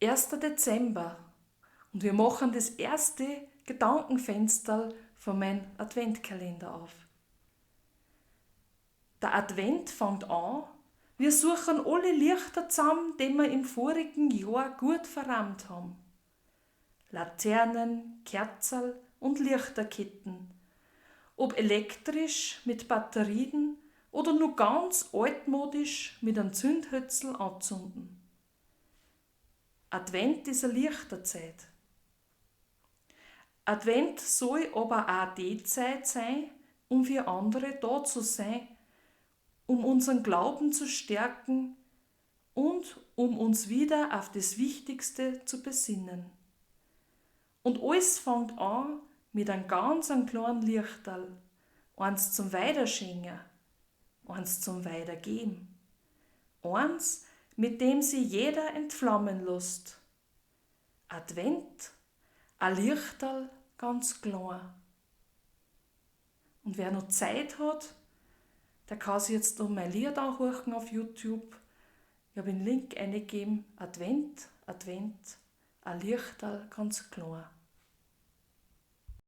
1. Dezember und wir machen das erste Gedankenfensterl von meinem Adventkalender auf. Der Advent fängt an, wir suchen alle Lichter zusammen, die wir im vorigen Jahr gut verrammt haben. Laternen, Kerzerl und Lichterketten. Ob elektrisch mit Batterien oder nur ganz altmodisch mit einem Zündhölzl anzünden. Advent ist eine Lichterzeit. Advent soll aber auch die Zeit sein, um für andere da zu sein, um unseren Glauben zu stärken und um uns wieder auf das Wichtigste zu besinnen. Und alles fängt an mit einem ganz kleinen Lichterl, eins zum Weiterschenken, eins zum Weitergeben, eins, mit dem sich jeder entflammen lässt. Advent, ein Lichterl ganz klein. Und wer noch Zeit hat, der kann sich jetzt um mein Lied anhören auf YouTube. Ich habe einen Link eingegeben. Advent, Advent, ein Lichterl ganz klein.